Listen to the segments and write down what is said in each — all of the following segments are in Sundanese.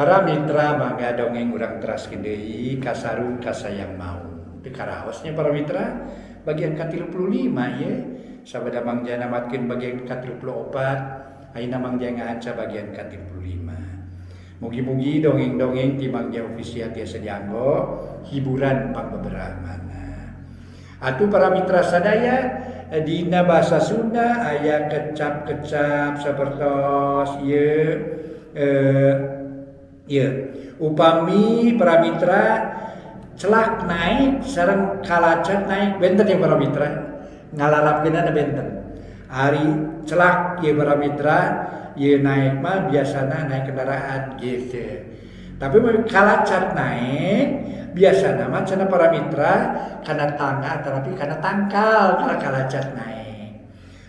Para mitra mangga dongeng urang teraskeun deui kasarung kasayang maung. Teu karaosnya para mitra bagian ka-35 ye. Sabada Mang Jaya namatkeun bagian ka-34, ayeuna Mang Jaya ngahanca bagian ka-35. Mugi-mugi dongeng-dongeng ti Mang Jaya Official tiasa dianggo hiburan pangbeberahmana. Atuh para mitra sadaya dina bahasa Sunda aya kecap-kecap sapertos ieu ieu upami para mitra celak naik sareng kalacat naik benten ya para mitra ngalarapkeunana benten. Ari celak ieu para mitra ieu naik mah biasana naik kendaraan gitu. Tapi kalacat naik biasana mah cenah para mitra kana tangga tapi kana tangkal kana kalacat naik.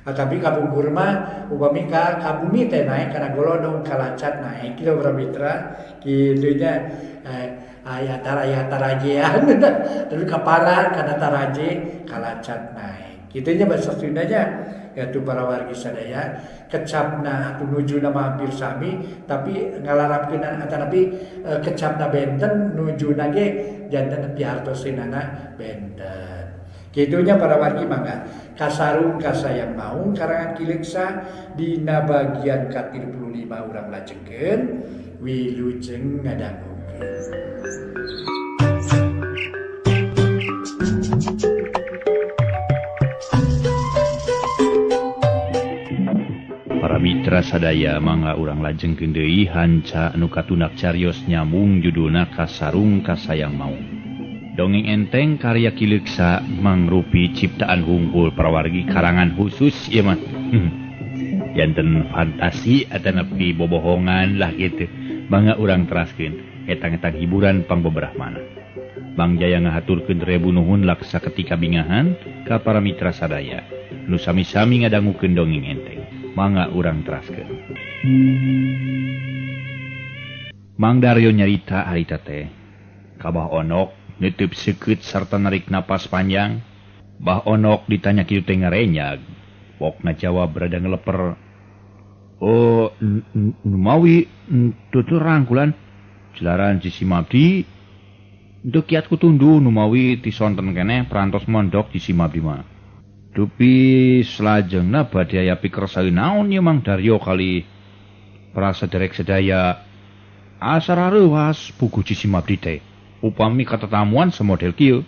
Tapi kapungkur mah upami ka bumi teh naik kana golodong kalacat naik kitu para mitra kitu nya aya tarajean tapi kapara kana taraje kalacat naik kitu nya bahasa Sundanya yaitu para wargi sadaya kecapna atuh nujuna mah hampir sami tapi ngalarapkeun atanapi kecapna benten nujuna ge janten pihartoseunana benten. Kitunya para wargi mangga kasarung kasayang maung karangan Ki Leuksa dina bagian ka-35 urang lajengkeun wilujeng ngadangukeun. Para mitra sadaya mangga urang lajengkeun deui hanca anu katundak carios nyambung judulna Kasarung Kasayang Maung. Dongeng enteng karya Ki Leuksa mangrupi ciptaan hungkul parawargi karangan khusus ieu mah. Janten fantasi atanapi bobohongan lah gitu. Mangga urang teraskeun etang-etang hiburan pangbeberahmana. Mang Jaya ngahaturkeun rebu nuhun laksa ketika bingahan ka para mitra sadaya nu sami-sami ngadangukeun dongeng enteng. Mangga urang teraskeun. Mang Daryo nyarita harita teh ka Bah Onok nutup seukeut sarta narik napas panjang. Bah Onok ditanya kitu teh ngarenyag. Pokna jawab rada ngeleper. Oh, mawi tutur rangkulan jelaran sisi mabdi. Untuk kiat kutundu numawi ti sonten keneh perantos mondok di Simabdi mah. Dupi selajengna bade aya pikersa naon ye Mang Daryo kali para sederek sedaya asar areuwas puguh di Simabdi teh. Upami katetamuan semodel kieu.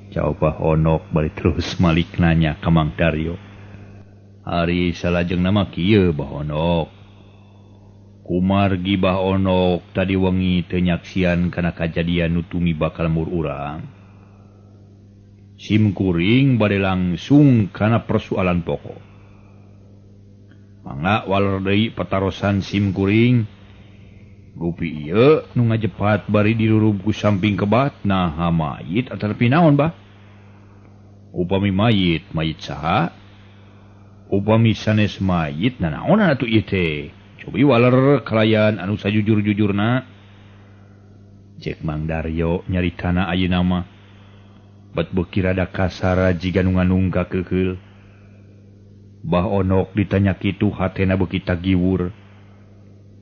Jawab Bah Onok bari terus malik nanya ka Mang Daryo. Ari salajengna mah kieu Bah Onok. Kumargi Bah Onok tadi wengi teu nyaksian kana kajadian nu tumiba ka lembur urang. Sim kuring bade langsung kana persoalan pokok. Mangga waler deui patarosan sim kuring. Rupi ieu nu ngajepat bari dirurub ku samping kebat naha mayit atanapi naon bah? Upami mayit, mayit saha? Upami sanes mayit nanaonan atuh ieu teh? Cobi waler kalayan anu sajujur-jujurna. Cek Mang Daryo nyaritana ayeuna mah. Bet beuki rada kasara jiga nu nganungka keukeul. Bah Onok ditanya kitu hatena beuki tagiwur.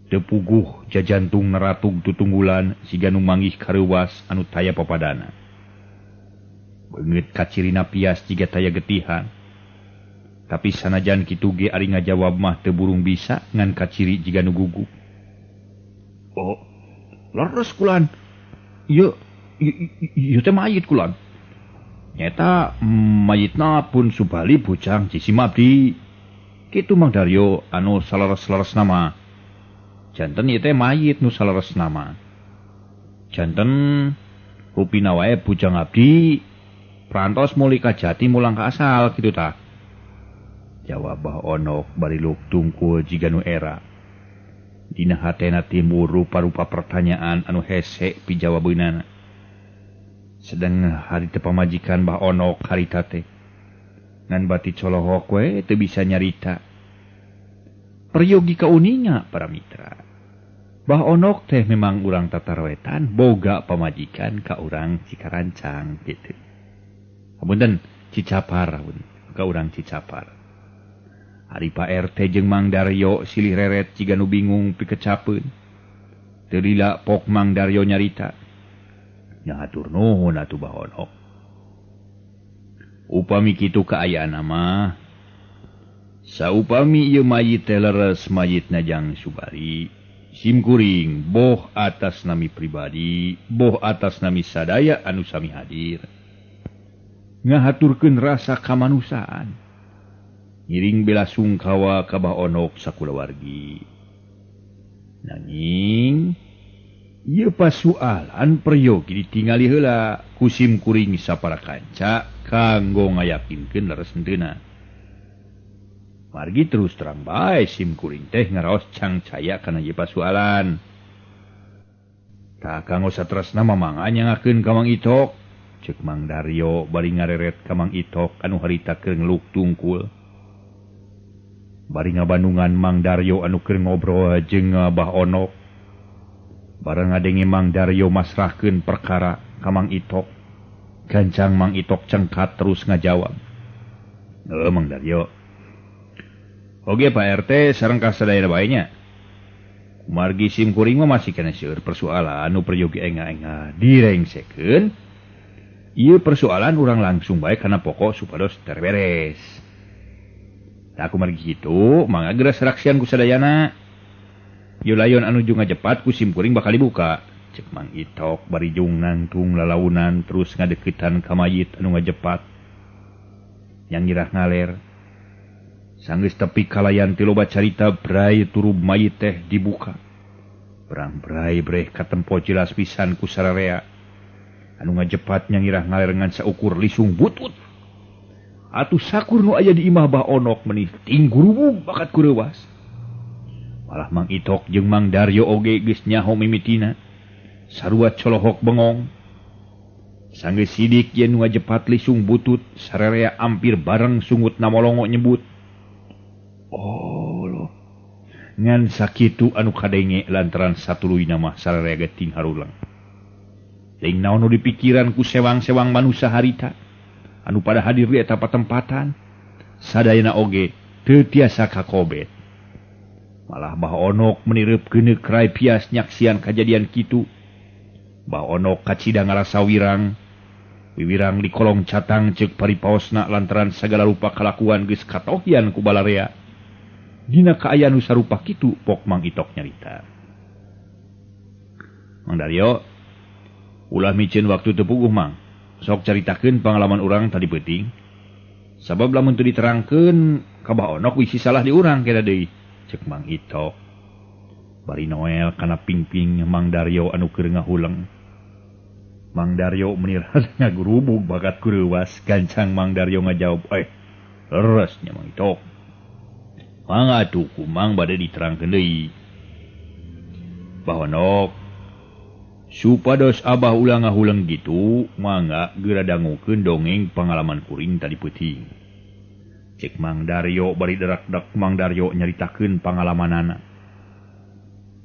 Teu puguh jajantung naratug tutunggulan siga nu manggih kareuwas anu taya papadana. Beungeut kacirina pias jiga taya getihan. Tapi sanajan kitu ge ari ngajawab mah teu burung bisa ngan kaciri jiga nu gugup. Oh, leres kulan. Ieu ieu teh mayit kulan. Nyata mayitna pun Subali bujang Cisimabdi. Kitu Mang Daryo anu saleres-leres nama. Janten ieu teh mayit nu saleres nama. Janten rupina wae bujang abdi prantos muli ka jati mulang ka asal kitu tah. Jawab Bah Onok bari luk tungkul jiga nu era. Dina hatena timbul rupa-rupa pertanyaan anu hese pijawabeunana. Sedang hari teu pamajikan Bah Onok harita teh. Ngan bati colohok we teu bisa nyarita. Peryogi kauninga para mitra. Bah Onok teh memang urang tatarwetan boga pamajikan ka urang Cikarancang kitu. Hapunten Cicapar ka urang Cicapar. Ari Pak RT jeung Mang Daryo silih reret jiga nu bingung pikecapeun. Teu lila pok Mang Daryo nyarita. Nya hatur nuhun atuh Bah Onok. Upami kitu kaayaan mah saupami ieu mayit teh leres mayitna Jang Subali, sim kuring boh atas nami pribadi, boh atas nami sadaya anu sami hadir. Ngahaturkeun rasa kamanusiaan. Ngiring belasungkawa ka Bah Onok sakulawargi. Nanging ieu pasualan peryogi ditingali heula ku sim kuring sapara kanca kanggo ngayakinkeun leres henteuna. Margi terus terang bae sim kuring teh ngaraos cangcaya kana ieu pasualan. Tah kanggo satresna mamanga nyangakeun ka Mang Itok. Ceuk Mang Daryo bari ngareret ka Mang Itok anu harita keur ngeluk tungkul. Bari ngabandungan Mang Daryo anu keur ngobrol jeung Bah Onok. Bareng ngadenge Mang Daryo masrahkeun perkara ka Mang Itok. Gancang Mang Itok cengkat terus ngajawab. Heuh Mang Daryo. Oge Pak RT sareng kasadayana bae nya. Kumargi sim kuring mah masih keneh seueur persoalan anu peryogi enga-enga direngsekeun. Ieu persoalan urang langsung bae kana pokok supados terberes. Tah kumargi kitu mangga geura saraksian ku sadayana. Ieu layon anu nuju ngajepat ku sim kuring bakal dibuka. Ceuk Mang Itok bari jung nangtung lalaunan terus ngadeukeutan ka mayit anu ngajepat. Yang nyirah ngaler. Sanggeus tepi kalayan ti loba carita bray turub mayit teh dibuka. Perang bray breh katempo jelas pisan ku sararea. Anu ngajepat nyangirah ngaler ngan saukur lisung butut. Atuh sakur nu aya di imah Bah Onok meuni tinggurubug bakat ku reuwas. Malah Mang Itok jeung Mang Daryo oge geus nyaho mimitina. Sarua colohok bengong. Sanggeus sidik yen nu ngajepat lisung butut, sararea ampir bareng sungut namolongo nyebut. Oh loh. Ngan sakitu anu kadenge lantaran satuluyna mah sararea geting harulang. Teuing naon nu dipikiran ku sewang-sewang manusia harita anu pada hadir di eta patempatan sadayana oge teu tiasa kakobet. Malah Bah Onok menireup geuneuk rai pias nyaksian kajadian kitu. Bah Onok kacida ngarasa wirang. Wiwirang di kolong catang ceuk paripaosna lantaran sagala rupa kalakuan geus katohian ku balarea. Dina kaayaan nu sarupa kitu pok Mang Itok nyarita. Mang Daryo, ulah miceun waktu teu puguh Mang. Sok caritakeun pangalaman urang tadi peuting. Sabab lamun teu diterangkeun ka Bah Onok wisi salah di urang kira deui. Ceuk Mang Itok. Bari Noel kana pingping Mang Daryo anu keur ngahuleng. Mang Daryo meuni rada ngagurubug bakat ku reuwas. Gancang Mang Daryo ngajawab, leres nya Mang Itok. Mang atuh ku Mang bade diterangkeun deui. Bah Onok, supados Abah ulah ngahuleng gitu, mangga geura dangukeun dongeng pangalaman kuring tadi peuting. Cek Mang Daryo bari derak-derak Mang Daryo nyaritakeun pangalamanana.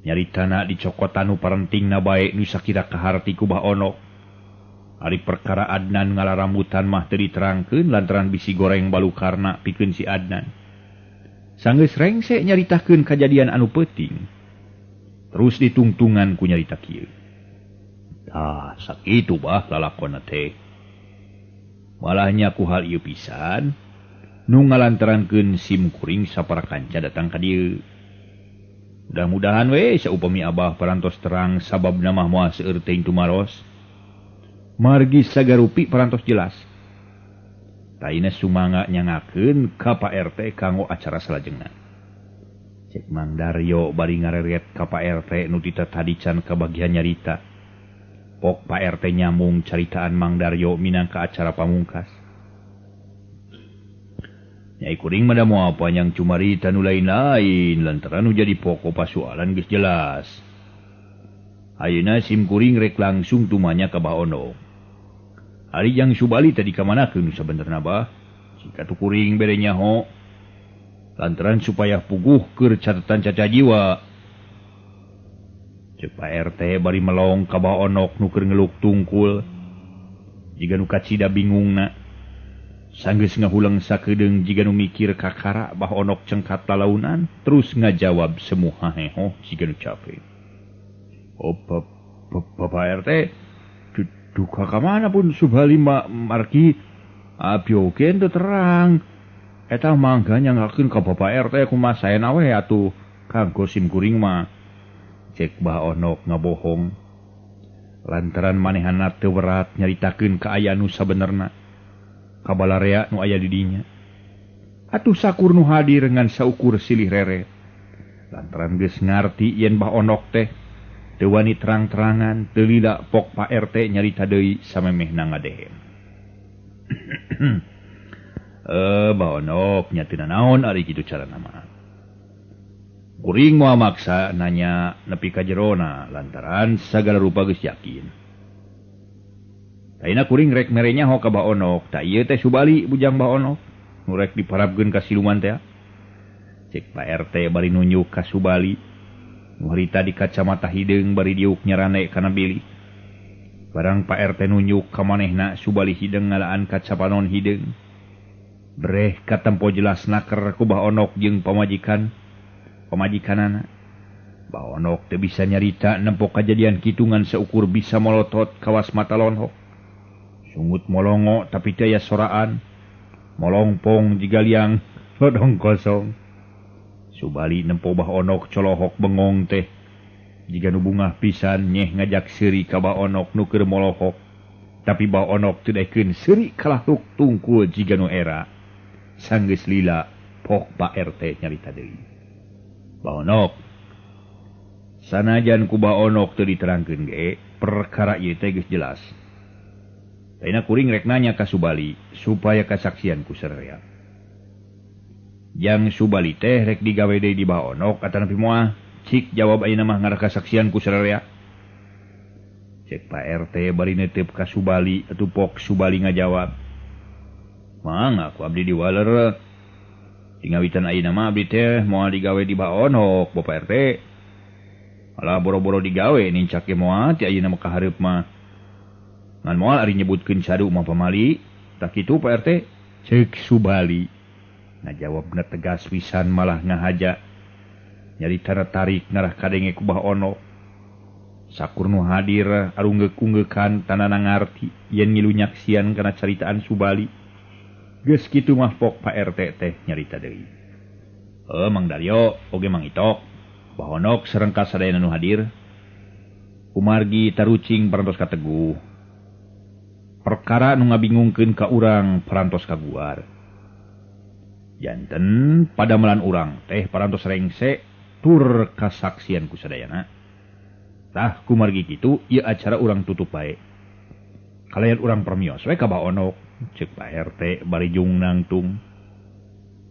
Nyaritana dicokotan nu parentingna bae nu sakira kaharti ku Bah Onok. Ari perkara Adnan ngalarambutan mah teu diterangkeun lantaran bisi goreng balukarna pikeun si Adnan. Sanggeus rengse nyaritakeun kajadian anu peuting. Terus ditungtungan ku nyarita kieu. Tah sakitu bah lalakonna teh. Malahnya ku hal ieu pisan nu ngalantarankeun sim kuring sapara kanca datang ka dieu. Mudah-mudahan we saupami Abah parantos terang sababna mah moal seueur teuing tumaros. Margi sagarupi parantos jelas. Taina sumangga nyangakeun ka Pak RT kanggo acara salajengna. Cek Mang Daryo bari ngareret ka Pak RT nu tita tadi can kabagian nyarita. Pok Pak RT nyambung caritaan Mang Daryo minangka acara pamungkas. Nyai kuring mah da moal panjang cumarita nu lain-lain lantaran nu jadi pokok pasualan geus jelas. Ayeuna sim kuring rek langsung tumanya ka Bah Onok. Ari Jang Subali tadi kamanakeun nu sabenerna bah? Jika tu kuring bere nyaho lantaran supaya puguh keur catatan caca jiwa. Ceuk Pak RT bari melong ka Bah Onok nu keur ngeluk tungkul. Jiga nu kacida bingungna. Sanggeus ngahuleng sakedeung jiga nu mikir kakara Bah Onok cengkat lalaunan terus ngajawab semua heho jiga nu capek. Oh Bapak RT duka ka mana pun Subali margi abi oge teu terang. Eta mangga nyanggakeun ka Bapak RT kumaha saena we atuh kanggo sim kuring mah. Cek Bah Onok ngabohong. Lantaran manehana teu berat nyaritakeun kaayaan nu sabenerna. Kabalarea nu aya di dinya. Atuh sakur nu hadir ngan saukur silih rere. Lantaran geus ngarti yen Bah Onok teh teu wani terang-terangan, teu lila pok Pak RT nyarita deui samemehna ngadehem. Bah Onok nya teu nanaon ari kitu carana mah. Kuring moal maksa nanya nepi ka jerona lantaran sagala rupa geus yakin. Ayeuna kuring rek mere nyaho ka Bah Onok, tah ieu teh Subali bujang Bah Onok nu rek diparabkeun ka siluman teh. Cek Pak RT bari nunjuk ka Subali. Nu harita di kacamata hideung bari diuk nyarane kana bilik. Barang Pak RT nunjuk ka manehna Subali hideung ngalaan kacapanon hideung. Breh katempo jelas naker ku Bah Onok jeung pamajikanana. Bah Onok teu bisa nyarita nempo kajadian kitu ngan saukur bisa molotot kawas mata lonhok. Sungut molongo tapi teu aya soraan. Molongpong jiga liang lodong kosong. Subali nempo Bah Onok colohok bengong teh. Jiga nu bungah pisan nyeh ngajak seuri ka Bah Onok nu keur molohok. Tapi Bah Onok teu daekeun seuri kalahluk tungkul jiga nu era. Sanggeus lila pok Pak RT nyarita deui. Bah Onok sanajan ku Bah Onok teu diterangkeun ge, perkara ieu teh geus jelas. Ayeuna kuring rek nanya ka Subali supaya kasaksian ku sararea. Jang Subali teh rek digawe deui di Bah Onok atanapi moal? Cik jawab ayeuna mah ngarah kasaksian ku sararea. Cek Pak RT bari neuteup ka Subali atuh pok Subali ngajawab. Mangga ku abdi diwaler. Di ngawitan ayeuna mah abdi teh moal digawe di Bah Onok Bapak RT. Alah boro-boro digawe nincak ge moal ti ayeuna mah ka hareup mah. Ngan moal ari nyebutkeun cadu mah pamali. Tah kitu Pak RT. Cek Subali. Ngajawabna tegas pisan malah ngahaja. Nyarita tarik ngarah kadenge ku Bah Onok. Sakur nu hadir arunggeuk-unggekan tanana ngarti yen ngilu nyaksian kana caritaan Subali. Geus kitu mah pok Pak RT teh nyarita deui. Mang Daryo oge Mang Itok. Bah Onok sareng kasadayana nu hadir. Kumargi tarucing parantos kateguh. Perkara nu ngabingungkeun ka urang parantos kaguar. Janten padamelan urang teh parantos rengse tur kasaksian ku sadayana. Tah kumargi kitu ieu acara urang tutup bae. Kalayan urang permios we ka Bah Onok, ceuk Pak RT bari jung nangtung.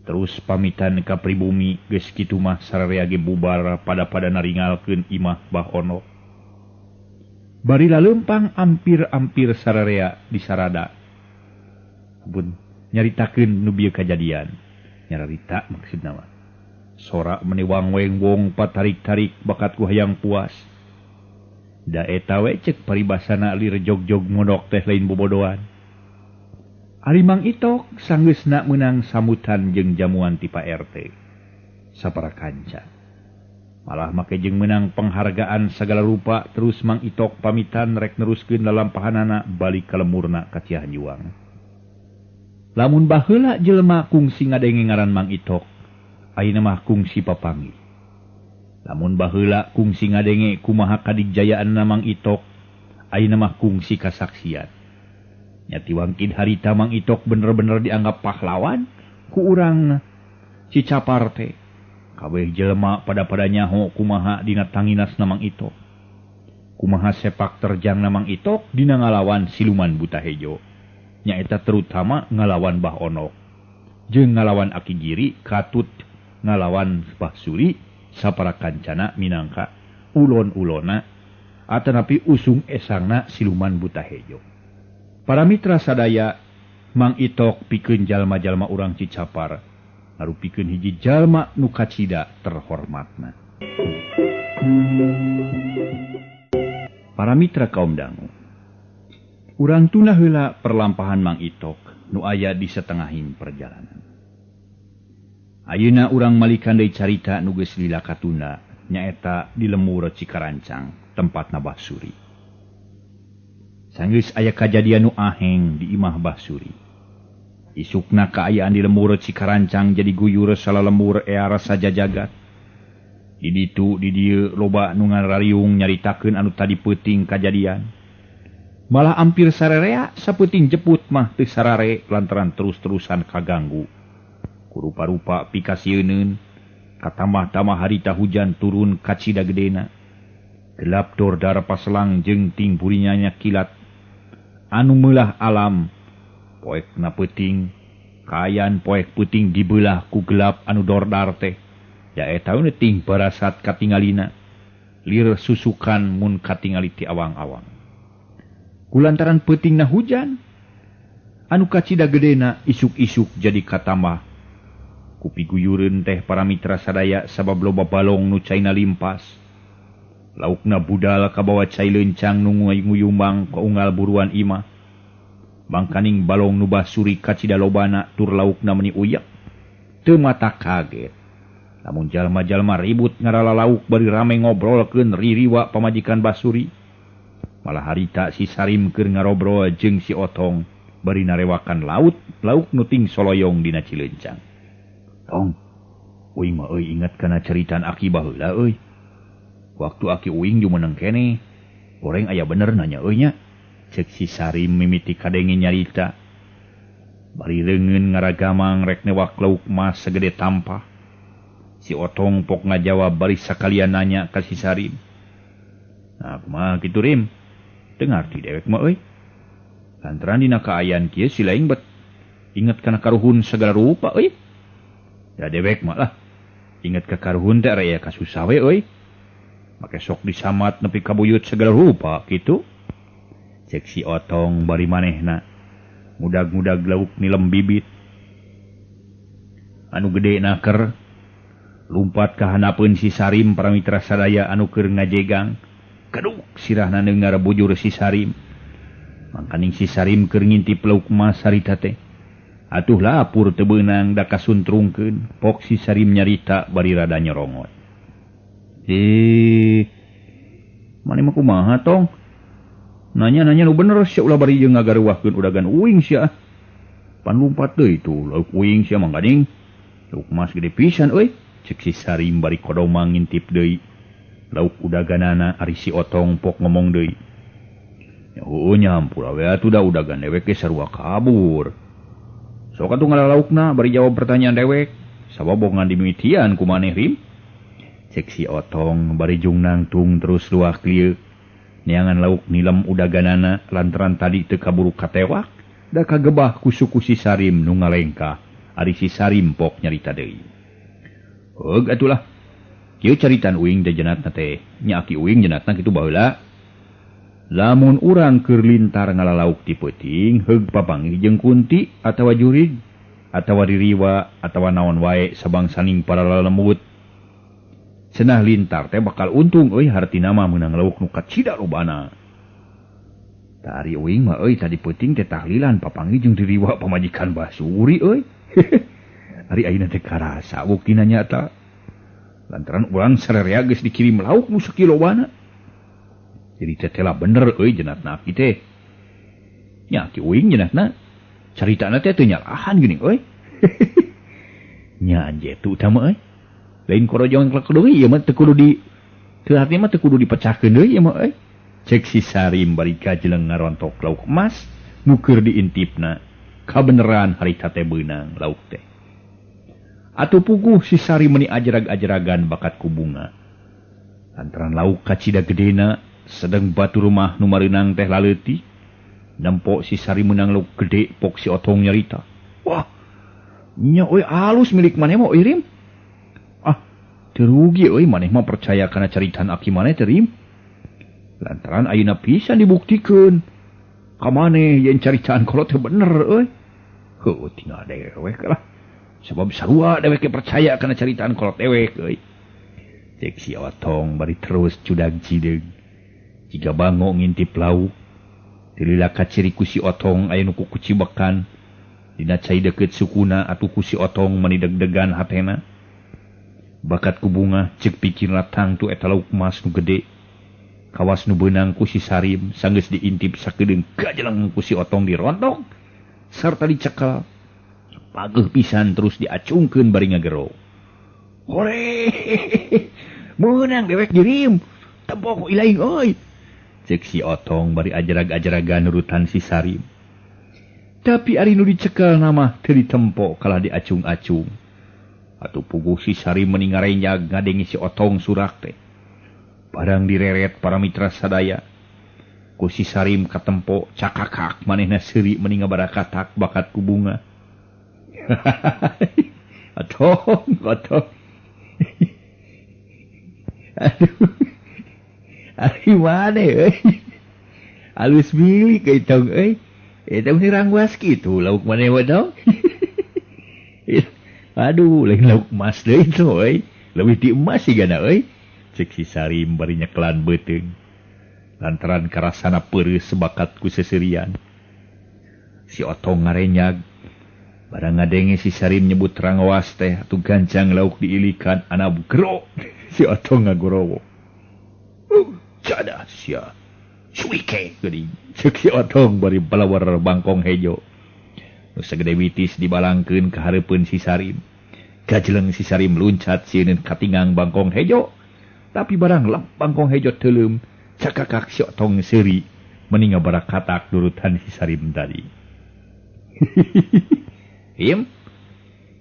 Terus pamitan ka pribumi geus kitu mah sararea ge bubar pada-pada naringalkeun imah Bah Onok. Bari laleumpang ampir-ampir sararea disarada. Ampun nyaritakeun nu bieu kajadian. Nyarita maksudna mah. Sora meni wang-weng-wong patarik-tarik bakat ku hayang puas. Da eta we cek paribasana lir jog-jog mondok teh lain bobodoan. Ari Mang Itok sanggeusna meunang sambutan jeung jamuan ti Pak RT. Sapara kanca. Malah make jeung meunang penghargaan sagala rupa terus Mang Itok pamitan rek neruskeun lalampahanana balik ka lemurna ka Cihanjuang. Lamun baheula jelema kungsi ngadenge ngaran Mang Itok, ayeuna mah kungsi papanggih. Lamun baheula kungsi ngadenge kumaha kadijayaanna Mang Itok, ayeuna mah kungsi kasaksian. Nya tiwangkin harita Mang Itok bener-bener dianggap pahlawan ku urang Cicapar teh. Kabeh jelema pada-pada nyaho kumaha dina tanginasna Mang Itok. Kumaha sepak terjangna Mang Itok dina ngalawan siluman buta hejo. Nyaeta terutama ngalawan Bah Onok. Jeung ngalawan Aki Giri katut ngalawan Bah Suri sapara kancana minangka ulon-ulona atanapi usung esangna siluman buta hejo. Para mitra sadaya, Mang Itok pikeun jalma-jalma urang Cicapar ngarupikeun hiji jalma nu kacida terhormatna. Para mitra kaum dangu, urang tuna heula perlampahan Mang Itok nu aya di setengahing perjalanan. Ayeuna urang malikan deui carita nu geus lila katunda nyaeta di lemur Cikarancang. tempatna Basuri. Sanggeus aya kajadian nu aheng di imah Basuri. Isukna kaayaan di lembur Cikarancang jadi guyur salalembur ea rasa jajagat. Di ditu di dieu loba nu ngarariung nyaritakeun anu tadi peuting kajadian. Malah ampir sarerea sapeuting jeput mah teu sarare lantaran terus-terusan kaganggu. Kurupa-rupa pikasieuneun katambah-tambah harita hujan turun kacida gedena. Gelap dordar paselang jeung ting burinya kilat. Anu meulah alam poekna peuting, kaayaan poek peuting dibelah ku gelap anu dordar teh. Ya eta we ting barasat katingalina. Lir susukan mun katingali ti awang-awang. Kulantaran peutingna hujan anu kacida gedena isuk-isuk jadi katambah. Kupiguyureun teh para mitra sadaya sabab loba balong nu caina limpas. Laukna budal kabawa cai leuncang nu nguyumbang ka unggal buruan imah. Mangkaning balong nu basuri kacida lobana tur laukna meuni uyek. Teu mata kaget. Lamun jalma-jalma ribut ngarala lauk bari rame ngobrolkeun ririwa pamajikan Basuri. Malah harita si Sarim keur ngarobrol jeung si Otong bari narewakan laut, lauk nu ting soloyong dina Cileuncang. Tong, uing mah euy inget kana ceritaan aki baheula euy. Waktu aki uing jumeneng keneh, goreng aya bener nanya euy nya. Ceuk si Sarim mimiti kadenge nyarita. Bari reungeun ngaragamang rek newak lauk mas segede tampah. Si Otong pok ngajawab bari sakalian nanya ka si Sarim. Nah, kumaha kitu Rim? Teu ngarti dewek mah euy. Lantaran dina kaayaan kieu si laing bet inget kana karuhun segala rupa euy. Da dewek mah lah inget ka karuhun teh aya kasusah we euy. Make sok disamat nepi ka buyut segala rupa kitu. Cek si Otong bari manehna mudag-mudag lauk nilem bibit. Anu gede naker lumpat ka handapeun si Sarim para mitra sadaya anu keur ngajegang. Keduk sirahna neungar bujur si Sarim. Mangkaning si Sarim keur ngintip lauk mas harita teh. Atuh lapur teu beunang da kasuntrungkeun. Pok si Sarim nyarita bari rada nyorongot. Maneh mah kumaha tong? Nanya-nanya nu bener sia ulah bari jeung ngagaruahkeun udagan uing sia. Pan lumpat deui tuh lauk uing sia mangkaning. Lauk mas gede pisan euy. Ceuk si Sarim bari kodomang ngintip deui. Lauk udaganana ari si Otong pok ngomong deui. Ya heueuh nya hampura we atuh da udagan dewek ge sarua kabur. Sok atuh ngalalaukna bari jawab pertanyaan dewek. Sabab bongan dimimitian ku maneh Rim. Cek si Otong bari jung nangtung terus luah kieu. Neangan lauk nilem udaganana lantaran tadi teu kaburu katewak da kagebah ku suku si Sarim nu ngalengkah. Ari si Sarim pok nyarita deui. Heug atulah. Kieu caritan uing teh jenatna teh. Nya aki uing jenatna kitu baheula. Lamun urang keur lintar ngalalauk ti peuting heug papanggih jeung kunti atawa jurig atawa ririwa atawa naon wae sabangsaning para lalemut. Cenah lintar teh bakal untung euy hartina mah meunang lauk nu kacida lobana. Tah ari uing mah euy tadi peuting teh tahlilan papanggih jeung ririwa pamajikan Basuri euy. Ari ayeuna teh karasa buktina nyata. Lantaran urang sarerea geus dikirim lauk nu sakilobana. Jadi tetela bener euy jenatna aki teh. Nya aki uing jenatna caritana teh teu nyalahan geuning euy. Nya anjetu tah mah euy. Lain korojong klek deui ieu mah teu kudu di teu arti mah teu kudu dipecahkeun deui ieu mah euy. Cek si Sarim bari kajeleng ngarontok lauk emas nu keur diintipna. Kabeneran harita teh beunang lauk teh. Atuh puguh si Sarim meuni ajrag-ajragan bakat ku bunga. Lantaran lauk kacida gedena sedeng batu rumah nu mareunang teh laleutik. Nempo si Sarim meunang lauk gede pok si Otong nyarita. Wah, nya euy alus milik maneh mah euy Rim. Ah, teu rugi euy maneh mah percaya kana caritaan aki maneh teh Rim. Lantaran ayeuna pisan dibuktikeun. Ka maneh yen caritaan kolot teh bener euy. Heuh tinggal dewek lah. Sebab sarua dewek percaya kana caritaan kolot dewek euy. Cek si Otong bari terus cudag cideug. Jiga bango ngintip lauk. Tilila kaciri ku si Otong aya nu kukucibekan. Dina cai deukeut sukuna atuh ku si Otong meuni deg-degan hatena. Bakat ku bunga ceuk pikirna tangtu eta lauk mas nu gede. Kawas nu beunang ku si Sarim sanggeus diintip sakedeung gajeleng ku si Otong dirontok sarta dicekel. Pageuh pisan terus diacungkeun bari ngagero. Hore! Meunang dewek dirim. Tempo ku ilaing euy. Cek si Otong bari ajarag-ajaragan nurutan si Sarim. Tapi ari nu dicekel nama teu ditempo kalah diacung-acung. Atuh puguh si Sarim meni ngarenyag ngadengi si Otong surak teh. Barang direret para mitra sadaya. Ku si Sarim katempo cakakak manehna seuri meni ngabarakatak bakat ku bunga. Otong, otong. Aduh. Ari maneh euy. Alus milik euy tong euy. Eta meni rangwas kitu lauk maneh mah tong. Aduh, lain lauk emas deui itu euy. Leuwih ti emas sigana euy. Cek si Sarim bari nyekelan beuteung. Lantaran karasana peureus sebakat ku seserian. Si Otong ngarenyag. Barang ngadenge si Sarim nyebut rangwas teh atuh gancang lauk diilikan anab gero. Si Otong ngagorowo. Cada sia. Suike geuning. Cek si Otong bari balawar bangkong hejo. Nu sagede witis dibalangkeun ka hareupeun si Sarim. Gajeleng si Sarim luncat sieun katingang bangkong hejo. Tapi barang lep bangkong hejo teuleum, cakakak si Otong seuri meni ngabarakatak nurutan si Sarim tadi. Im,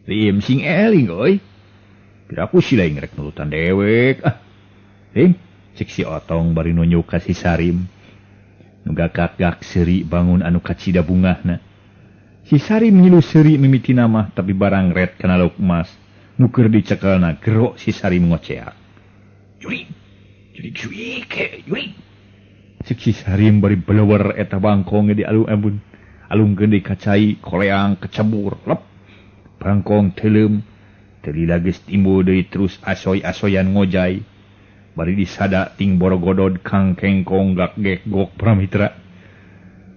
Rim sing eling euy. Piraku si lain rek nurutan dewek. Ah. Rim, cek si Otong bari nunjuk ka si Sarim. Nu gakak-gak seuri bangun anu kacida bungahna. Si Sarim ngilu seuri mimitina mah tapi barang ret kana lauk emas. Nu keur dicekelna gero si Sarim ngoceak. Jurig, jurig suike, jurig. Cek si Sarim bari belewer eta bangkong di alung-alun. Alungkeun deui ka cai, koleang kecebur, lep. Bangkong teuleum, teu lila geus timbul deui terus asoy-asoyan ngojay. Bari disada ting borogodod kang kengkong gak gek gok pramitra.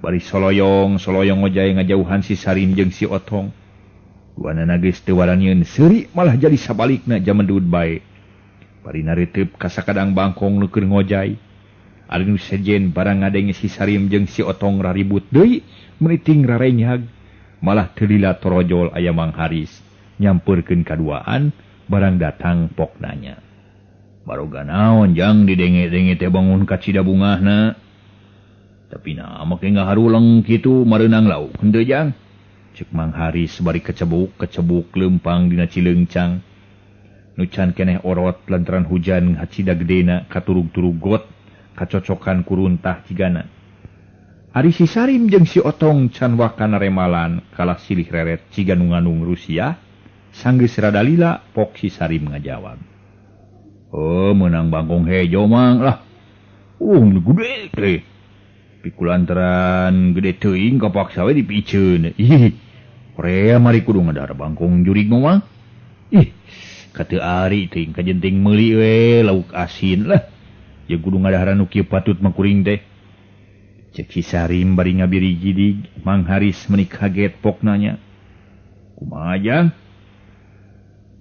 Bari soloyong, soloyong ngojay ngajauhan si Sarim jeung si Otong. Duanana geus teu waranieun seuri malah jadi sabalikna jamendud bae. Bari nareuteup ka sakadang bangkong nu keur ngojay. Ari nu sejen barang ngadenge si Sarim jeung si Otong raribut deui meniting rarenyag. Malah teu lila torojol aya Mang Haris nyampeurkeun kaduaan barang datang pok nanya. Baroga naon jang didenge-denge teh bangun kacida bungahna. Tapi na make ngaharuleng kitu mareunang lauk henteu jang. Cek Mang Haris bari kecebuk-kecebuk leumpang dina cileungcang. Nu can keneh orot lantaran hujan hacida gedena katurug-turug got kacocokan kuruntah cigana. Ari si Sarim jeung si Otong can wakana remalan kalah silih reret ciga nu nganung Rusia sanggeus rada lila pok si Sarim ngajawab. Oh meunang bangkong hejo mang lah. Nu gede teh. Pikulantaran gede teuing kapaksa we dipiceun. Ih, Korea mari kudu ngadar bangkong jurig mah. Ih, kate ari teuing kajenting meuli we lauk asin lah. Ya kudu ngadaharan nu kieu patut mah kuring teh. Cek si Sarim bari ngabiri gidig, Mang Haris meni kaget pok nanya. Kumaha jang?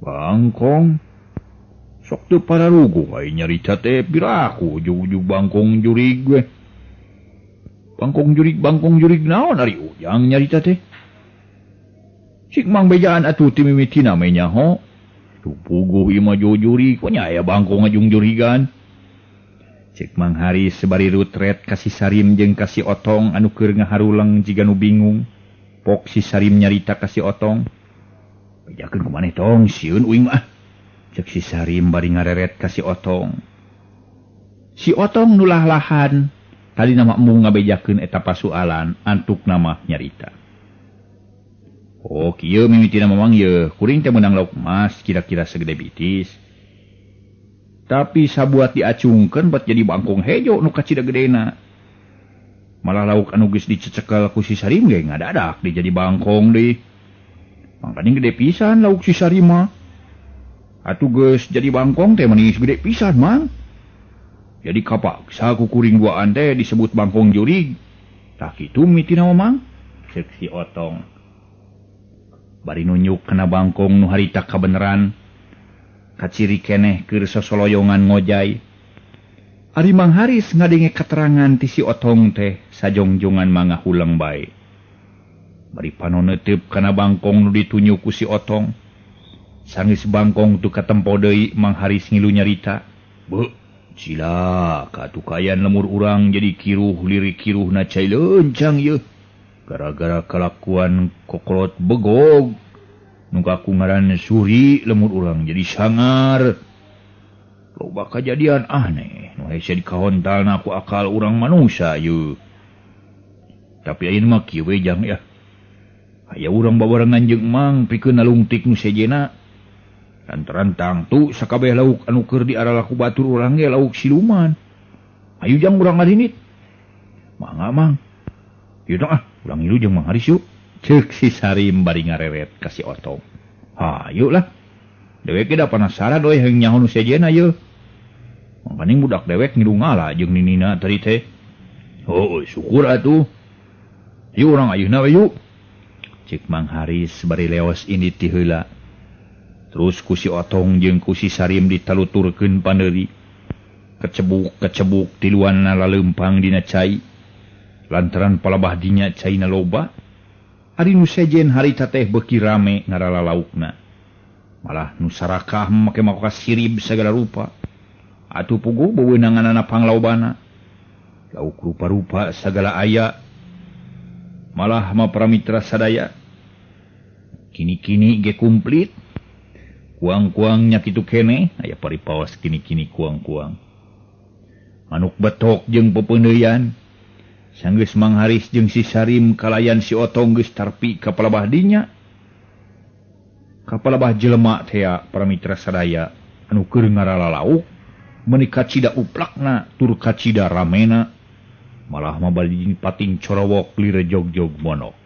Bangkong sok teu pararuguh ai nyarita teh piraku ujug-ujug bangkong jurig we. Bangkong jurig naon ari ujang nyarita teh? Cik Mang bejaan atuh ti mimitina me nyaho. Tuh puguh ieu mah jurig, nya aya bangkong ngajung jurigan. Cek Mang Haris bari rutret ka si Sarim jeung ka si Otong anu keur ngaharuleng jiga nu bingung. Pok si Sarim nyarita ka si Otong. Bejakeun ku maneh tong sieun uing mah. Cek si Sarim bari ngareret ka si Otong. Si Otong nu lah-lahan tadi nama embung ngabejakeun eta pasualan antuk nama nyarita. Oh kieu mimitina mamang ye kuring teh meunang lauk emas kira-kira segede bitis. Tapi sabuat diacungkeun bat jadi bangkong hejo nu kacida gedena. Malah lauk anu geus dicecekel ku si Sarim ge ngadadak di jadi bangkong deui. Mangkaning gede pisan lauk si Sarim mah. Atuh geus jadi bangkong teh meni gede pisan mang. Jadi kapaksa ku kuring duaan teh disebut bangkong jurig. Tah kitu mitina mah mang. Ceuk si Otong. Bari nunjuk kana bangkong nu harita kabeneran. Kaciri keneh keur sosoloyongan ngojay. Ari Mang Haris ngadenge katerangan ti si Otong teh sajongjongan mangga huleng bae. Bari panon neuteup kana bangkong nu ditunjuk ku si Otong. Sanggeus bangkong teu katempo deui Mang Haris ngilu nyarita. Beuh, cilaka tukayan lemur urang jadi kiruh lirik kiruhna cai leuncang yeuh. Gara-gara kalakuan kokolot begog nu kaku ngaran Suri lemur urang jadi sangar. Loba kajadian aneh nu hese dikahontalna ku akal urang manusia yeuh. Tapi ayeuna mah kieu we jang ya. Aya urang babarengan jeung Mang pikeun nalungtik nu sejena. Lantaran tangtu sakabeh lauk anu keur diarala ku batur urang ge lauk siluman. Hayu jang urang ngarinit. Mangga Mang. Ieu ah, urang ngilu jeung Mang Haris yuk. Ceuk si Sarim bari ngareret ka si Otong. Hayu lah. Dewek ge da penasaran we heung nyaho nu sejena yeuh. Mangkaning budak dewek ngilu ngala jeung ninina tadi teh. Oh, syukur atuh. Yuk urang ayeuna we yuk. Cek Mang Haris bari leos indit ti heula. Terus ku si Otong jeung ku si Sarim ditaluturkeun pandeuri. Kecebuk-kecebuk tiluanna laleumpang dina cai. Lantaran palabah dinya caina loba, ari nu sejen harita teh beuki rame ngarala laukna. Malah nu sarakah make makoka sirib sagala rupa. Atuh puguh bewenanganana panglaobana. Lauk rupa-rupa sagala aya. Malah ma paramitra sadaya. Kini-kini ge kumplit. Kuang-kuangnya kitu keneh, aya paripaos kini-kini kuang-kuang. Manuk betok jeung pepeundeuyan. Sanggeus Mang Haris jeung si Sarim kalayan si Otong geus tarpi ka palabah dinya. Ka palabah jelema tea paramitra sadaya anu keur ngarala lauk meuni kacida uplakna tur kacida ramena. Malah mah bari pating corowok lir jog-jog monok.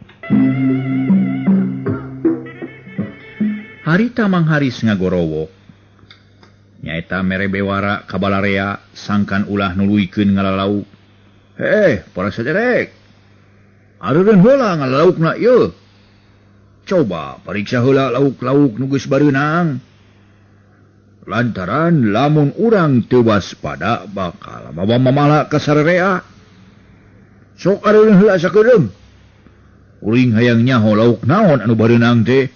Harita Mang Haris ngagorowok. Nyaeta mere bewara ka balarea sangkan ulah nuluykeun ngalalauk. Heh, para saderek. Areureun heula ngalalaukna ieu. Coba pariksa heula lauk-lauk nu geus bareunang. Lantaran lamun urang teu waspada bakal mawa mamala ka sarerea. Sok areureun heula sakedeung. Uring hayang nyaho lauk naon anu bareunang teh.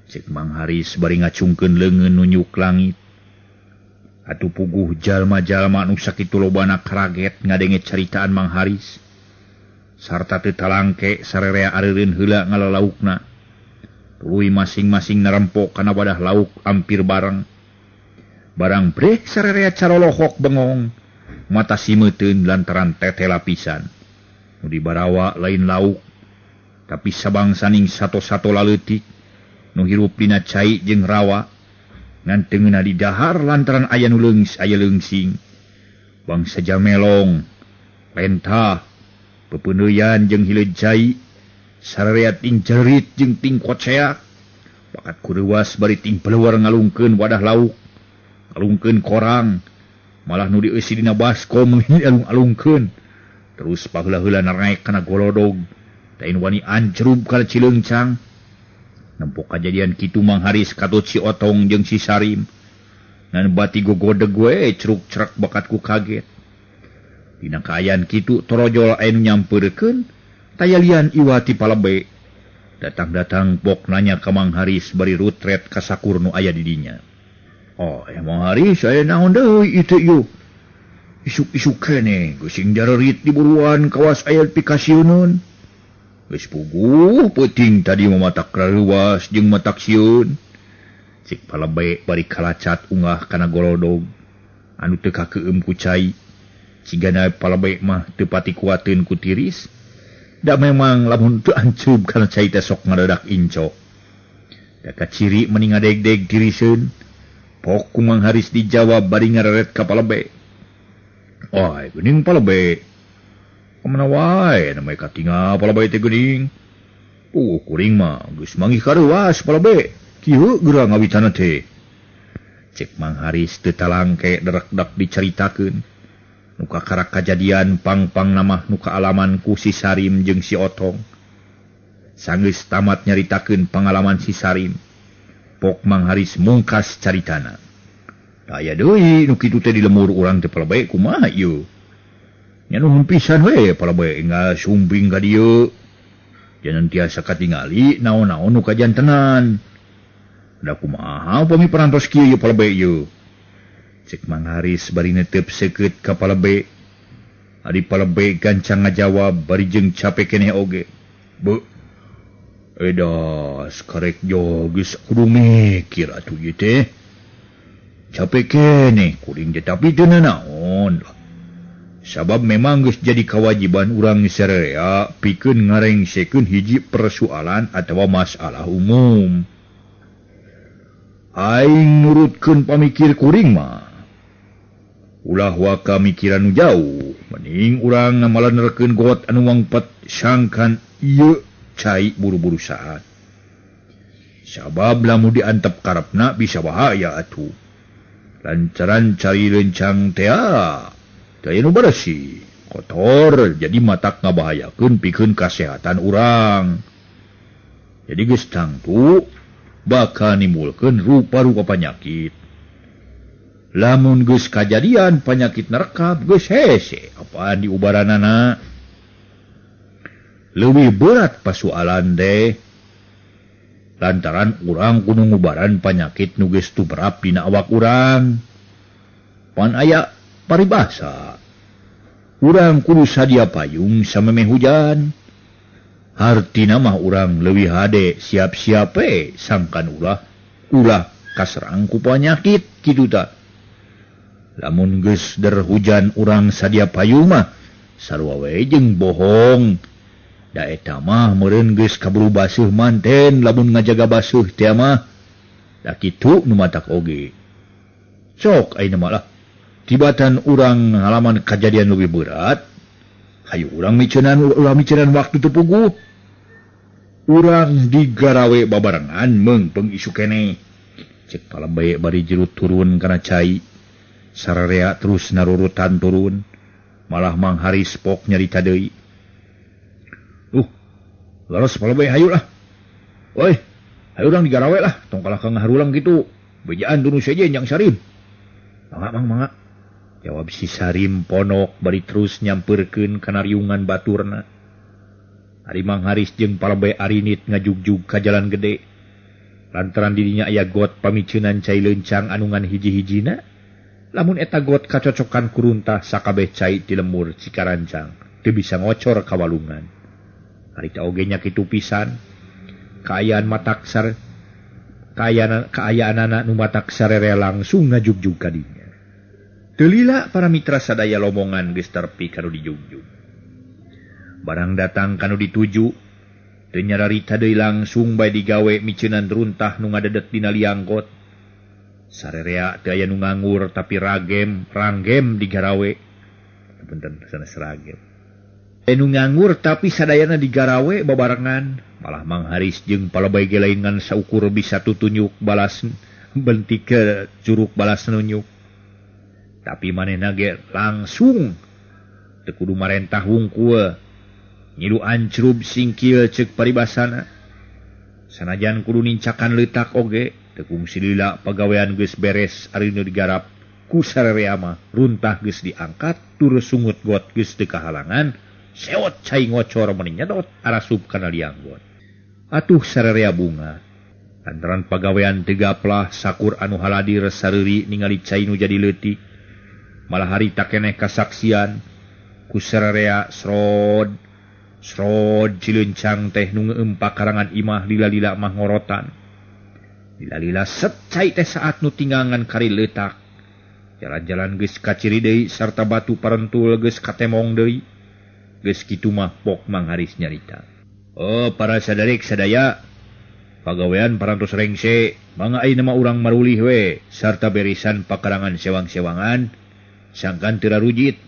Cek Mang Haris bari ngacungkeun leungeun nunjuk langit. Atuh puguh jalma-jalma anu sakitu lobana karaget ngadenge caritaan Mang Haris. Sarta teu talangke sarerea areureun heula ngalalaukna. Tuluy masing-masing narempok kana wadah lauk ampir bareng. Barang breh sarerea calolohok bengong. Mata simeuteun lantaran tete lapisan. Nu dibarawa lain lauk, tapi sabangsaning sato-sato laleutik. Nu hirup dina cai jeung rawa ngan teu ngeunah didahar lantaran aya nu leungis aya leungsing. Bangsa jamelong, lentah, pepeundeuyan jeung hileud cai, sararea ting jerit jeung ting koceak. Bakat kureuwas bari ting peleueur ngalungkeun wadah lauk, ngalungkeun korang, malah nu dieusi dina baskom alung-alungkeun. Terus paheula-heula naek kana golodog, lain wani ancrub kana cileungcang. Nempok kajadian kitu Mang Haris katut si Otong jeung si Sarim. Ngan bati gogodeg we ceruk-cerak bakat ku kaget. Dina kaayaan kitu torojol aya nu nyampeurkeun, tayalian iwati palebe. Datang-datang pok nanya ka Mang Haris bari rutret ka sakur nu aya di dinya. Oh, Mang Haris aya naon deui ieu yeuh. Isuk-isuk keneh geus jarerit di buruan kawas aya pikasieuneun. Geus puguh peuting tadi mah matak rareuwas jeung matak sieun. Cik palebe bari kalacat unggah kana golodog anu teu kakeueum ku cai. Cigana palebe mah teu pati kuateun ku tiris. Da memang lamun teu anceub kana cai teh sok ngadadak incok. Da kaciri meni ngadegdeg tiriseun. Pok ku Mang Haris dijawab bari ngareret ka palebe. Oi, geuning palebe. Kamana wae namanya katinga palebe teh geuning. Kuring mah geus manggih kareuwas palebe. Kieu geura ngawitana teh. Cek Mang Haris teu talangke derekdak dicaritakeun. Nu kakarak kajadian pang-pang namah nu kaalaman ku si Sarim jeung si Otong. Sanggeus tamat nyaritakeun pangalaman si Sarim. Pok Mang Haris mungkas caritana. Aya deui nu kitu teh di lemur urang teh palebay kumaha ieu. Nya nuhun pisan we palebay enggal sumping ka dieu. Jangan tiasa katingali naon-naon nu kajantenan. Da kumaha upami parantos kieu ieu palebay ieu. Cek Mang Haris bari netep seukeut ka palebay. Ari palebay gancang ngajawab bari jeung cape keneh oge. Beuh. Edas karek geus kudu mikir atuh ieu teh. Capek keneh kuring teh tapi teu nanaon. Sabab memang geus jadi kewajiban urang sararea pikeun ngarengsekeun hiji persoalan atawa masalah umum. Aing nurutkeun pamikir kuring mah. Ulah waka mikiran nu jauh, mending urang ngamalanrekeun got anu wangpet sangkan ieu cai buru-buru saat. Sabab lamun diantep karepna bisa bahaya atuh. Lancaran cari lencang tea, teu nu bersih, kotor, jadi matak ngabahayakeun pikeun kasehatan urang. Jadi geus tangtu bakal nimbulkeun rupa-rupa penyakit. Lamun geus kajadian penyakit nerekap geus hese, apaan diubaranana. Leuwih berat pasualan teh. Lantaran urang kudu ngubaran penyakit nu geus tubrap dina awak urang. Pan aya paribasa. Urang kudu sadia payung samemeh hujan. Hartina mah urang leuwih hade siap-siap we sangkan ulah kaserang ku penyakit kitu ta. Lamun geus der hujan urang sadia payung mah sarua we jeung bohong. Da eta mah meureun geus kaburu baseuh manten lamun ngajaga baseuh teh mah. Da kitu nu matak oge. Sok ayeuna mah lah. Tibatan urang ngalaman kajadian leuwih berat, hayu urang micenan waktu teu puguh. Urang digarawe babarengan meungpeung isu keneh. Cek palebay bari jerut turun kana cai. Sararea terus narurutan turun. Malah Mang Haris pok nyarita deui. Laros palebay hayu lah. Woi, hayu urang digarawe lah, tong kalah ka ngaharulang kitu. Bejaan tunu sejen jang Sarim. Mangga mang mangga. Jawab si Sarim ponok bari terus nyampeurkeun kana riungan baturna. Ari Mang Haris jeung palebay arinit ngajugjug ka jalan gede. Lantaran dirinya aya got pamiceunan cai leuncang anu ngan hiji-hijina. Lamun eta got kacocokan kuruntah sakabeh cai ti lemur Cikarancang teu bisa ngocor ka walungan. Harita oge nya kitu pisan. Kaayaan mataksar kaayaanana nu matak sarere langsung ngajugjug ka dinya. Teu lila para mitra sadaya lomongan geus terpi ka nu dijugjug. Barang datang ka nu dituju, teu nyararita deui langsung bae digawe miceunan runtah nu ngadedet dina liang got. Sarerea teu aya nu nganggur tapi ranggem digarawe. Punten sanes ragem. Nu nganggur tapi sadayana digarawe babarengan. Malah Mang Haris jeung palebay ge lain ngan saukur bisa tutunyuk balas bentik ke curug balas nunjuk. Tapi manehna ge langsung teu kudu marentah wungkul. Ngilu ancrub singkil ceuk paribasana. Sanajan kudu nincakan leutak oge teu kungsi lila pagawean geus beres ari nu digarap ku sararea mah runtah geus diangkat tur sungut got geus teu kahalangan. Sewot cai ngocor meni nyedot arasup kana liang got. Atuh sararea bunga. Lantaran pagawean teu gaplah sakur anu haladir sareuri ningali cai nu jadi leutik. Malah harita keneh kasaksian ku sararea srod srod cileuncang teh nu ngeumpak karangan imah lila-lila mah ngorotan. Lila-lila set cai teh saat nu tinggangan kari leutak. Jalan-jalan geus kaciri deui sarta batu parentul geus katemong deui. Geus kitu mah pok Mang Haris nyarita. Oh, para sadarik sadaya, pagawean parantos rengse, mangga ayeuna mah urang marulih we sarta berisan pakarangan sewang-sewangan sangkan teu rarujit.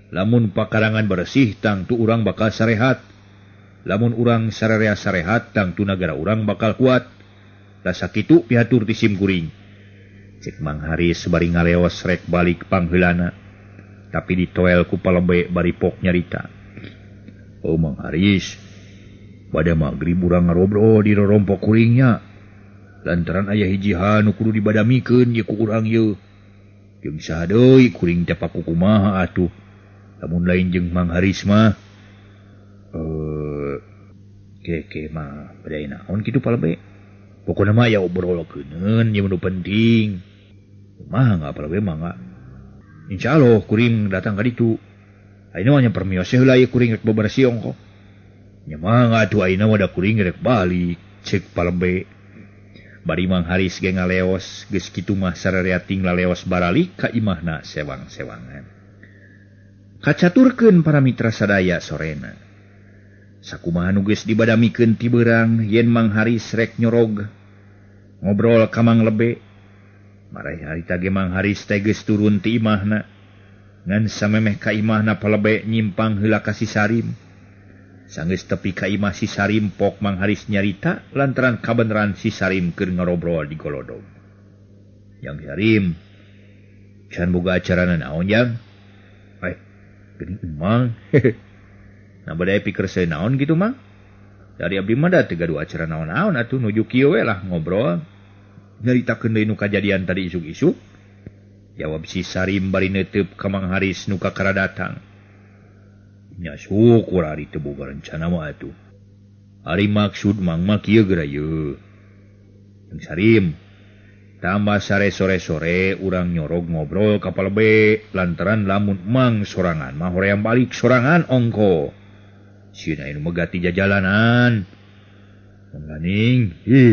Lamun pakarangan bersih tangtu urang bakal sarehat. Lamun urang sararea sarehat tangtu nagara urang bakal kuat. Rasa kitu pihatur ti sim kuring. Cek Mang Haris bari ngaleos rek balik pangheulana. Tapi ditoel ku palebay bari pok nyarita. Oh Mang Haris, pada magrib urang ngarobrol di rorompok kuringnya. Lantaran aya hiji hal nu kudu dibadamikeun ye ku urang ye. Jeung saha deui kuring teh pakukumaha atuh. Lamun lain jeung Mang Haris mah keke mah bade naon kitu palebe. Pokona mah aya obrolkeun ieu nu penting. Kumaha nga palebe mangga. Insyaallah kuring datang ka ditu. Ayeuna mah nya permios heula ieu kuring rek bebersih ongkoh. Nya mangga atuh ayeuna mah da kuring rek balik cek palebe. Bari Mang Haris ge ngaleos geus kitu mah sarareating laleos baralik ka imahna sewang-sewangan. Kacaturkeun para mitra sadaya sorena. Sakumaha nu geus dibadamikeun ti beurang yen Mang Haris rek nyorog ngobrol ka Mang Lebe. Marai harita ge Mang Haris teh geus turun ti imahna. Ngan samemeh ka imahna palebe nyimpang heula ka si Sarim. Sanggeus tepi ka imah si Sarim pok Mang Haris nyarita lantaran kabeneran si Sarim keur ngarobrol di golodog. Yang Sarim, can boga acarana naon jang? Eh, geuning emang. Nah bade pikir saya naon gitu mang? Dari abdi mah da teu gaduh acara naon-naon atuh nuju kieu we lah ngobrol. Nyaritakeun deui nu kajadian tadi isuk-isuk. Jawab si Sarim bari neuteup ka Mang Haris nu kakara datang. Nya syukur ari teu boga rencana mah atuh. Ari maksud mang mah kieu geura yeuh. Yang Sarim, tambah sare sore-sore urang nyorog ngobrol ka palebe lantaran lamun mang sorangan mah hoream balik sorangan ongko. Sieun aya nu megati jajalanan. Mangganing, hi.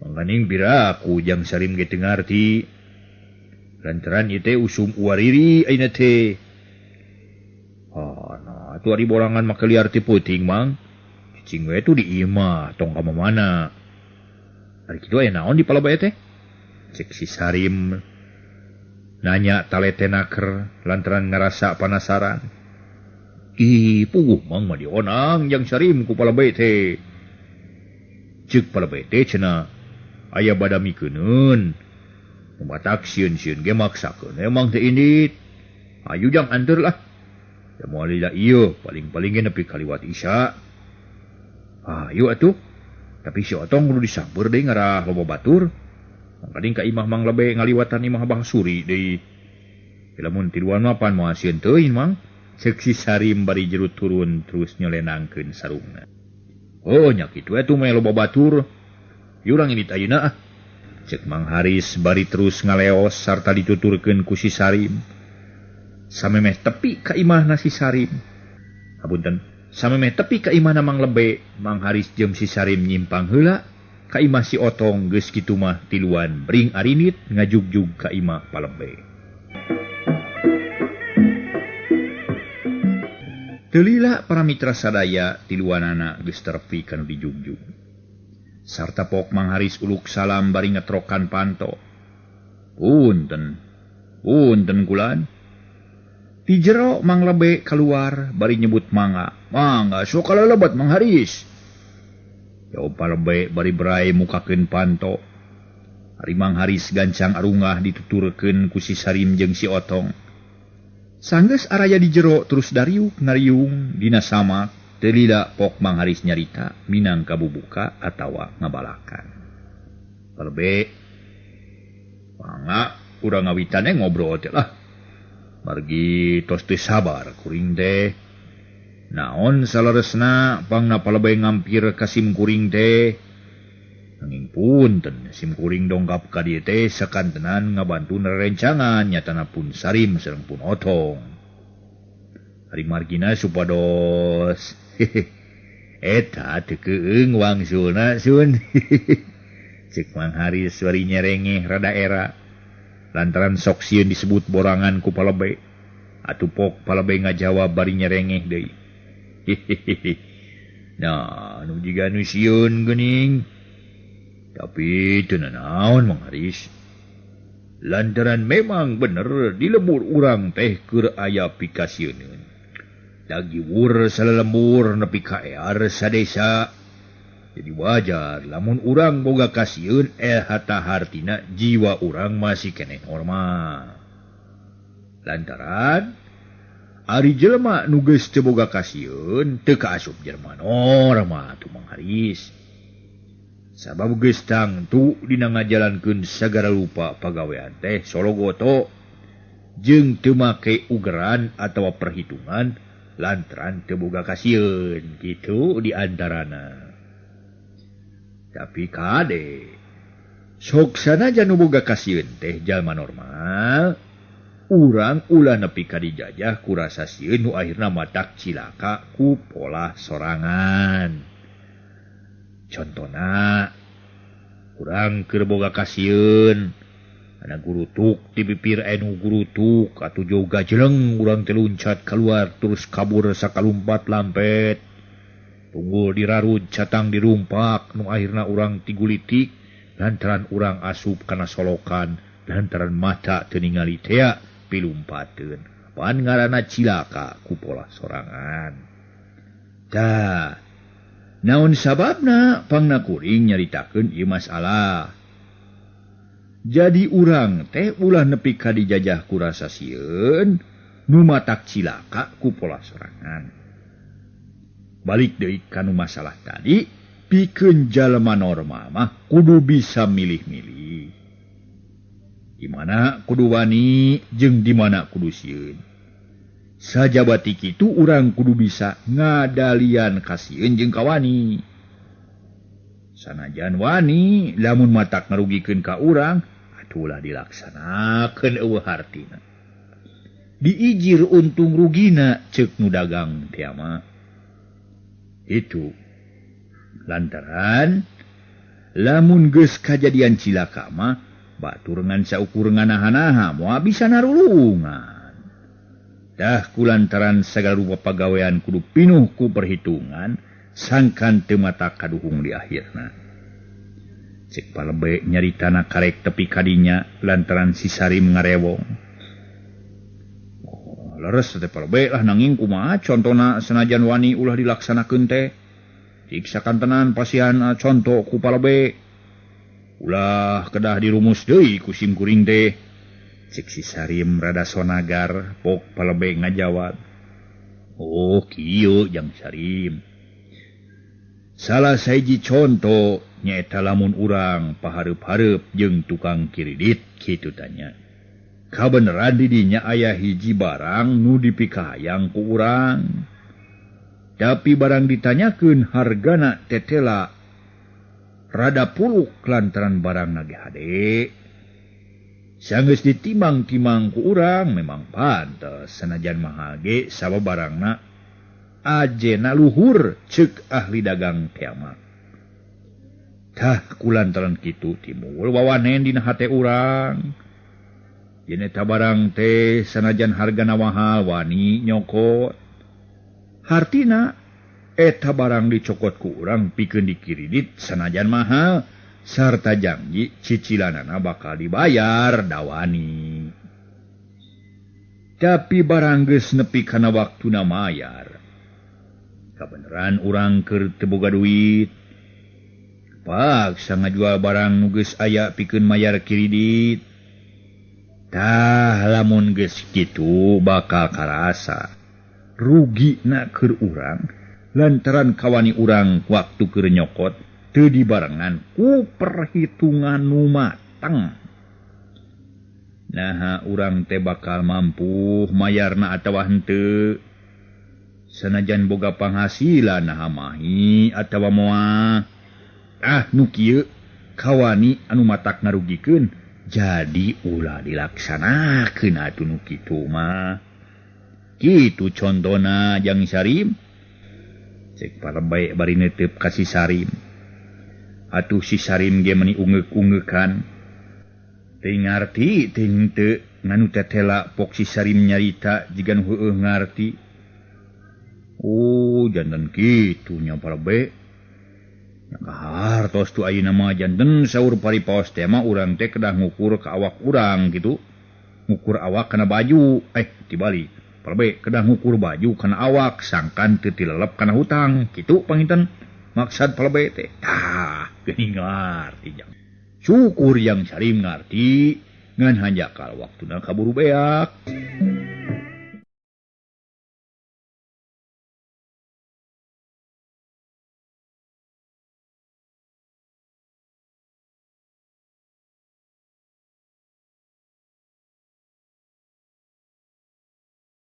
Mangganing piraku jang Sarim ge teu ngarti. Lantaran ieu teh usum uariri ayeuna teh. Ah, nah, atuh ari borangan mah liar ti peuting mang. Cicing we tuh di imah tong ka mana. Ari kitu aya naon di palebeh teh? Cek si Sarim nanya taletenaker lantaran ngarasa panasaran. Ih, puguh mang mah dionang jang Sarim ku palebeh teh. Ceuk palebeh teh cenah aya badamikeuneun. Matak sieun-sieun ge maksakeun emang teh indit. Ayu jang anteur lah. Da moal lila ieu paling-paling ge nepi kaliwat Isya. Ayo atuh. Tapi si Otong kudu disamper deui ngarah loba batur. Mangkading ka imah Mang Lebe ngaliwatan imah Abah Suri deui. Lamun tiluan mah pan moal sieun teuing mang. Ceuk si Sarim bari jero turun terus nyelenangkeun sarungna. Oh nya kitu atuh mah loba batur. Yurang indit ayeuna ah. Cek Mang Haris bari terus ngaleos sarta dituturkeun ku si Sarim. Samemeh tepi ka imahna si Sarim. Hapunten, samemeh tepi ka imahna Mang Lebe, Mang Haris jeung si Sarim nyimpang heula ka imah si Otong geus kitu mah tiluan bring arinit ngajugjug ka imah Palebe. Teu lila para mitra sadaya tiluanana geus tepi kana dijugjug. Sarta pok Mang Haris uluk salam bari ngetrokan panto. Punten, punten kulan. Ti jero Mang Lebe keluar bari nyebut mangga. Mangga sok kalelebat Mang Haris. Jawab Palebe bari berai mukakeun panto. Ari Mang Haris gancang arungah dituturkeun ku si Sarim jeung si Otong. Sanggeus araya di jero terus dariuk ngariung dina samak. Teu lila pok Mang Haris nyarita minang kabubuka atawa ngabalakan. Palebe mangga urang ngawitan ngobrol teh lah. Margi tos teu sabar kuring teh. Naon saleresna pangna palebe ngampir ka sim kuring teh. Nanging punten sim kuring dongkap ka dieu teh sakantenan ngabantu rerencangan nyatana pun Sarim sareng pun Otong. Ari margina supados eta teu keung wangsulna sun. Cek Mang Haris bari nyerengeh rada era. Lantaran sok sieun disebut borangan ku palebe. Atuh pok palebe ngajawab bari nyerengeh deui. Nah, nu jiga nu sieun geuning. Tapi teu nanaon Mang Haris. Lantaran memang bener di lembur urang teh keur aya pikasieuneun. Dagiwur salalembur nepi ka ear sadesa. Jadi wajar lamun urang boga kasieun hatta hartina jiwa urang masih keneh normal. Lantaran ari jelema nu geus teu boga kasieun teu kaasup jelema normal atuh Mang Haris. Sabab geus tangtu dina ngajalankeun sagala rupa pagawean teh sologoto jeung teu make ugeran atawa perhitungan lantaran teu boga kasieun kitu di antarana. Tapi kade sok sanajan nu boga kasieun teh jalma normal, urang ulah nepi ka dijajah ku rasa sieun nu akhirna matak cilaka ku pola sorangan. Contona urang keur boga kasieun ana gurutuk di bibir anu gurutuk atuh jauh gajeleng urang teh luncat keluar terus kabur sakalumpat lampet tunggul dirarud catang dirumpak nu akhirna urang tigulitik lantaran urang asup kana solokan lantaran mata teu ningali tea pilumpateun pan ngaranna cilaka ku pola sorangan. Tah naon sababna pangna kuring nyaritakeun ieu masalah. Jadi urang teh ulah nepi ka dijajah ku rasa sieun nu matak cilaka ku pola sorangan. Balik deui ka nu masalah tadi, pikeun jalma normal mah kudu bisa milih-milih. Di mana kudu wani jeung di mana kudu sieun. Sajabati kitu urang kudu bisa ngadalian kasieun jeung kawani. Sanajan wani lamun matak ngarugikeun ka urang atulah dilaksanakeun eueuh hartina. Diijir untung rugina ceuk nu dagang teh mah. Itu lantaran lamun geus kajadian cilaka mah batur ngan saukur nganaha-naha moal bisa narulungan. Dah kulantaran sagala rupa pagawean kudu pinuh ku perhitungan sangkan teu mata kaduhung di akhirna. Cek palebe nyaritana karek tepi kadinya lantaran si Sarim ngarewong. Oh, leres teh palebe lah nanging kumaha contona sanajan wani ulah dilaksanakeun teh. Cik sakantenan pasihan conto ku palebe. Ulah kedah dirumus deui ku sim kuring teh. Cek si Sarim rada sonagar pok palebe ngajawab. Oh kieu jang Sarim. Salah sahiji conto nyaeta lamun urang pahareup-hareup jeung tukang kiridit kitu tanya. Kabeneran di dinya aya hiji barang nu dipikahayang ku urang. Tapi barang ditanyakeun hargana tetela rada puluk lantaran barang ge hade. Sanggeus ditimang-timang ku urang memang pantes sanajan mahal ge sabab barangna ajena luhur ceuk ahli dagang teh mah. Tah kulantaran kitu timbul wawanen dina hate urang. Yen eta barang teh sanajan hargana mahal wani nyokot. Hartina eta barang dicokot ku urang pikeun dikiridit sanajan mahal sarta janji cicilanana bakal dibayar dawani. Tapi barang geus nepi kana waktuna mayar. Kabeneran urang keur teu boga duit. Paksa ngajual barang nu geus aya pikeun mayar kiridit. Tah lamun geus kitu bakal karasa rugina keur urang lantaran kawani urang waktu keur nyokot teu dibarengan ku perhitungan nu mateng. Naha urang teh bakal mampu mayarna atawa henteu. Sanajan boga panghasilan naha mahi atawa moal. Ah nu kieu kawani anu matak ngarugikeun jadi ulah dilaksanakeun atuh nu kitu mah. Kitu contona jang Sarim. Cek palebe bari neuteup ka si Sarim. Atuh si Sarim ge meuni ungeuk-ungeukan. Teu ngarti teu henteu nganu tetela pok si Sarim nyarita jiga nu heueuh ngarti. Oh janten kitu nya palebe. Kahartos tu ayeuna mah janten saur paripaos teh mah urang teh kedah ngukur ka awak urang kitu. Ngukur awak kana baju, tibalik. Palebe kedah ngukur baju kana awak sangkan teu tilelep kana hutang kitu panginten maksad palebe teh. Tah, geuning ngarti jang. Syukur yang Sarim ngarti ngan hanjakal waktuna kaburu beak.